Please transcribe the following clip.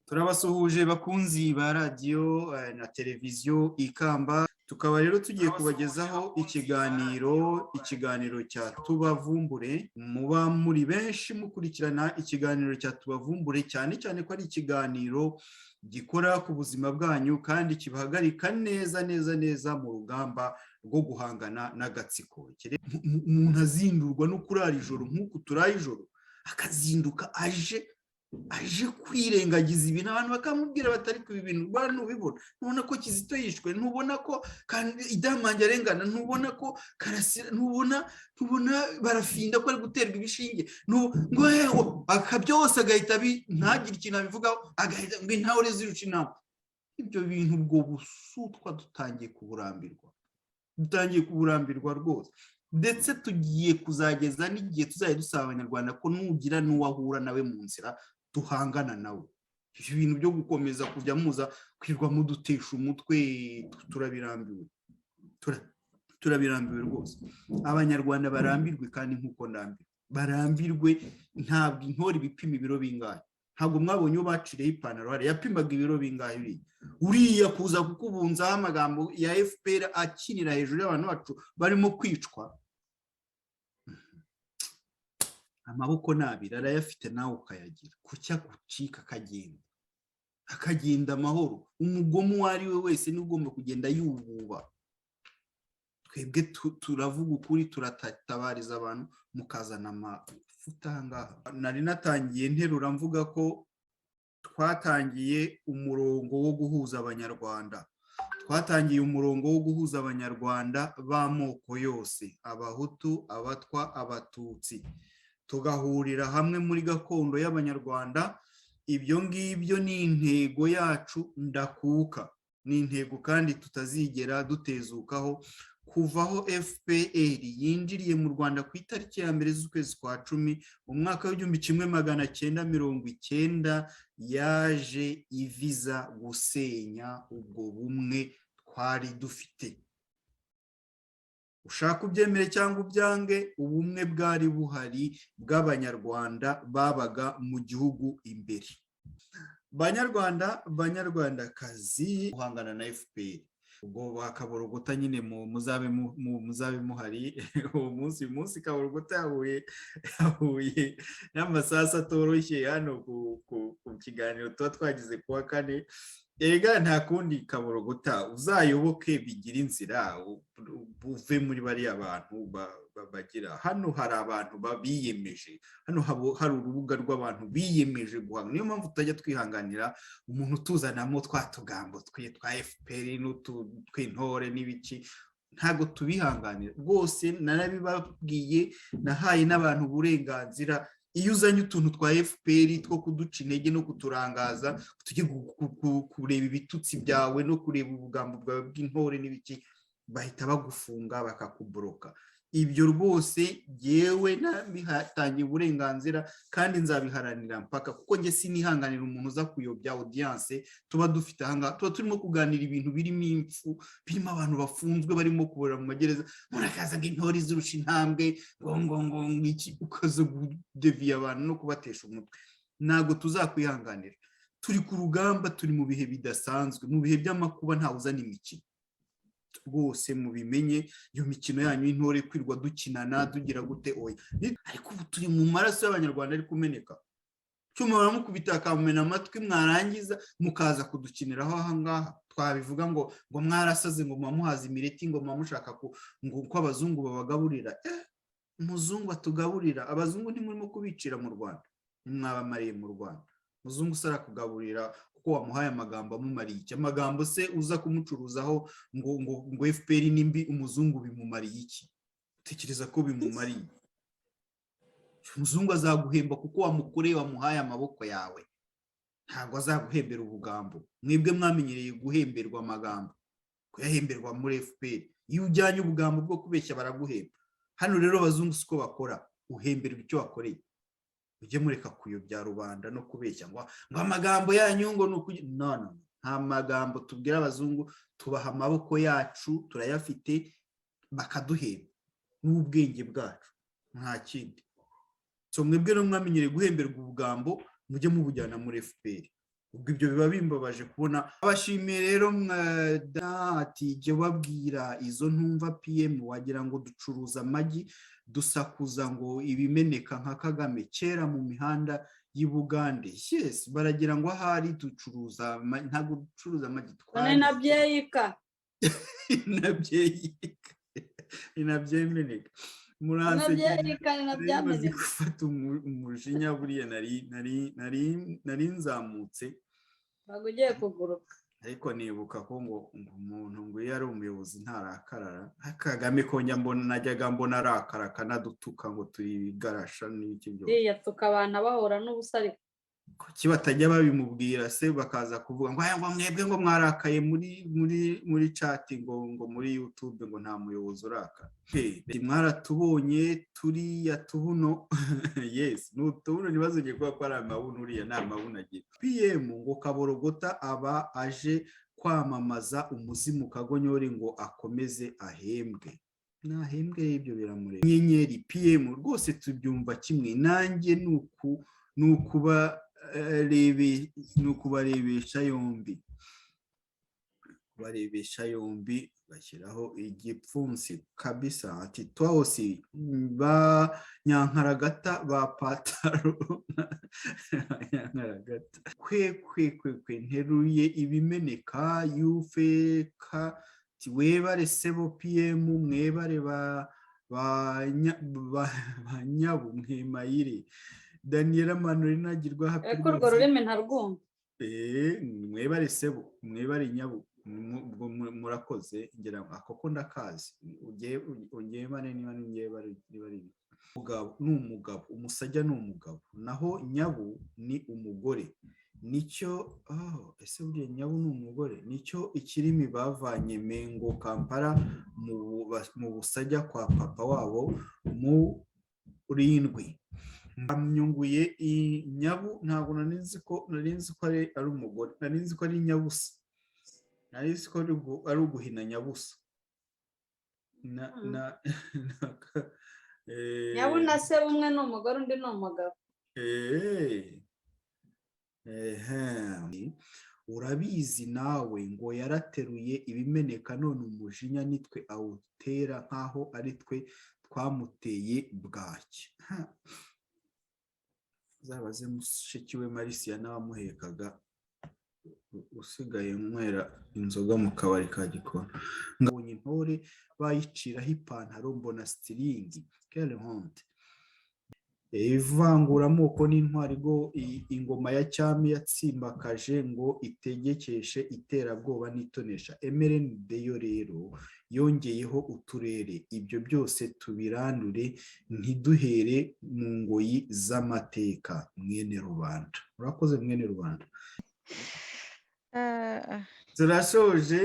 Turabasuhuje bakunzi ba radiyo na televiziyo Ikamba. Tukaba rero tugiye kubagezaho ikiganiro cya Tubavumbure. Muba muri benshi mukurikirana ikiganiro cya Tubavumbure, cyane cyane ko ari ikiganiro gikora ku buzima bwanyu kandi kibahagarika neza neza neza mu rugamba rwo guhangana n'agatsiko. Umuntu azindurwa no kurara ijoro nk'uku turaye ijoro, akazinduka aje kwirengagiza ibintu, abantu bakamubwira batari ku ibintu rwanda ntubibona, ntubona ko Kizito yishwe, ntubona ko Idamange arengana, ntubona ko Karasira, ntubona Barafinda ko ari guterwa ibishinge, ngo byose agahita ntagire ikintu abivugaho, agahita ngo intore ziruca inama. Ibyo bintu, ubwo busutwa dutangiye kuburambirwa, dutangiye kuburambirwa rwose. Ndetse tugiye kuzageza n'igihe tuzajya dusaba Abanyarwanda ko nugira n'uwahura nawe mu nzira duhangana nawe. Ibyo bintu byo gukomeza kujya muza kwirwa mudutesha umutwe, turabirambiwe, turabirambiwe rwose. Abanyarwanda barambirwe, kandi nk'uko ndambirwe, barambirwe. Ntabwo intore ibipima ibiro bingahe. Ntabwo mwabonye uwo baciriyeho ipantaro hariya yapimaga ibiro bingahe? Uriya kuza kukubunzaho amagambo ya FPR akinira hejuru y'abantu bacu barimo kwicwa, amaboko ni abiri arayafite, nawe ukayagira. Kuki agucika akagenda, akagenda amahoro? Umugome uwo ari we wese niwe ugomba kugenda yububa. Twebwe turavuga ukuri, turatabariza abantu, mukazana amafuta aha ngaha. Nari natangiye nterura mvuga ko twatangiye umurongo wo guhuza Abanyarwanda, twatangiye umurongo wo guhuza Abanyarwanda b'amoko yose, Abahutu, Abatwa, Abatutsi, tugahurira hamwe muri gakondo y'Abanyarwanda. Ibyo ngibyo ni intego yacu ndakuka, ni intego kandi tutazigera dutezukaho. Kuva aho FPR yinjiriye mu Rwanda ku itariki ya 1 z'ukwezi kwa 10 mu mwaka w'1990, yaje iviza gusenya ubwo bumwe twari dufite. Ushaka ubyemere cyangwa ubyange, ubumwe bwari buhari bw'Abanyarwanda babaga mu gihugu imbere. Banyarwanda, Banyarwandakazi, guhangana na FPR, ubwo bakaborogota nyine, muzabe muhari uwo munsi. Uyu munsi Kaborogota yahuye n'amasasu atoroshye hano ku kiganiro tuba twagize kuwa kane. Erega nta kundi, Kaborogota, uzayoboke bigira inzira, uve muri bariya bantu bagira. Hano hari abantu biyemeje, hano hari urubuga rw'abantu biyemeje guhanga. Niyo mpamvu tutajya twihanganira umuntu utuzanamo twa tugambo twe twa FPR n'utw'intore n'ibiki. Ntabwo tubihanganira rwose, narabibabwiye, nahaye n'abantu uburenganzira. Iyo uzanye utuntu twa FPR two kuduca intege no kuturangaza, tujye kureba ibitutsi byawe no kureba ubugambo bwawe bw'intore n'ibiki, bahita bagufunga, bakakuboroka. Ibyo rwose yewe nabihatangiye uburenganzira kandi nzabiharanira mpaka, kuko njye sinihanganira umuntu uza kuyobya audience tuba dufite ahangaha. Tuba turimo kuganira ibintu birimo impfu, birimo abantu bafunzwe, barimo kubora mu magereza, murakaza ngo intore zirusha intambwe, ngo iki, ukaza kudeviya abantu no kubatesha umutwe. Ntabwo tuzakwihanganira. Turi ku rugamba, turi mu bihe bidasanzwe, mu bihe by'amakuba. Ntawe uzana imikino rwose, mubimenye. Iyo mikino yanyu y'intore kwirwa dukinana tugira gute, oya. Ariko ubu turi mu maraso y'Abanyarwanda ari kumeneka, cyuma baramukubita akamumena amatwi, mwarangiza mukaza kudukiniraho aha ngaha. Twabivuga ngo mwarasaze, ngo muba muhaza imireti, ngo muba mushaka ngo uko abazungu babagaburira. Umuzungu atugaburira? Abazungu ntimurimo kubicira mu Rwanda, ntimwabamariye mu Rwanda. Umuzungu se arakugaburira kuko wamuhaye amagambo? Amumariye iki amagambo se uza kumucuruzaho ngo FPR ni mbi? Umuzungu bimumariye iki? Utekereza ko bimumariye? Umuzungu azaguhemba kuko wamukoreye, wamuhaye amaboko yawe, ntabwo azaguhembera ubugambo. Mwebwe mwamenyereye guhemberwa amagambo, kuyahemberwa muri FPR. Iyo ujyanye ubugambo bwo kubeshya baraguhemba. Hano rero abazungu siko bakora, uhemberwa icyo wakoreye. Ujye mureka kuyobya rubanda no kubeshya ngo amagambo yanyu ngo ni ukugira. No, no, nta magambo tubwira abazungu. Tubaha amaboko yacu, turayafite, bakaduhemba n'ubwenge bwacu, nta kindi. So mwebwe rero mwamenyereye guhemberwa ubugambo, mujye mubujyana muri FPR. Ubwo ibyo biba bimbabaje kubona. Abashimiye rero ati jya babwira izo ntumva PM, wagira ngo ducuruza amagi, dusakuza ngo ibimeneka nka Kagame kera mu mihanda y'i Bugande. Yes, baragira ngo ahari ducuruza, ntabwo ducuruza amagi. Twari nabyeyika. Nabyeyika, nabyemeneka. Muranse gufata umujinya. Buriya nari nzamutse. Ntabwo ugiye kuguruka. Ariko nibuka ko ngo umuntu ngo iyo ari umuyobozi ntarakarara. Kagame ko njya mbona, najyaga mbona arakara akanadutuka ngo turi ibigarasha n'ibiki byose. Yatuka abantu bahora n'ubusa ariko. Kuki batajya babimubwira se, bakaza kuvuga ngo ngo mwebwe ngo mwarakaye muri chat, ngo muri YouTube, ngo nta muyobozi urakara? Mwaratubonye turiya tubuno. Yes, ni utubuno, ntibazongere kuvuga ko ari amabuno. Uriya ni amabuno agira. PM ngo Kaborogota aba aje kwamamaza umuzimu Kagonyori ngo akomeze ahembwe. Nahembwe, ibyo biramureba. Inyenyeri PM rwose tubyumva kimwe nanjye. Ni ukuba ni ukubarebesha yombi, barebesha yombi, bashyiraho igipfunsi kabisa. Ati twawusi ba nyankaragata ba pataro nyankaragata kwe kwe kwe kwe, nteruye ibimeneka yufeka. Webare sebo PM, mwebare ba nyabu mwemayire Daniela Manuri nagirwa. Happy. Urwo rurimi ntarwumva. Mwebare sebo, mwebare nyabu, murakoze. Ngira ngo ako ko ndakazi. Ungebare niba ngebare, niba ari umugabo ni umugabo, umusajya ni umugabo, naho nyabu ni umugore. Nicyo ese buriya nyabu ni umugore? Nicyo ikirimi bavanye Mengo, Kampala, mu busajya kwa papa wabo mu rindwi. Nyunguye nyabu, ntabwo nari nzi ko ari umugore, nari nzi ko ari nyabusa, nari nzi ko ari uguhina nyabusa. Nyabu na se umwe ni umugore, undi ni umugabo. Urabizi nawe ngo yarateruye ibimeneka, none umujinya nitwe awutera nk'aho ari twe twamuteye bwaki. Zabaze mushiki we Marisiya n'abamuhekaga usigaye nywera inzoga mu kabari ka Gikona. Ngabonye intore bayiciraho ipantaro, mbona sitiringi quelle honte. Ivanguramoko n'intwari go ingoma ya cyami yatsimbakaje ngo itegekeshe iterabwoba n'itonesha. MRND yo rero yongeyeho uturere. Ibyo byose tubirandure, ntiduhere mu ngoyi z'amateka. Mwene rubanda, urakoze mwene rubanda. Turashoje.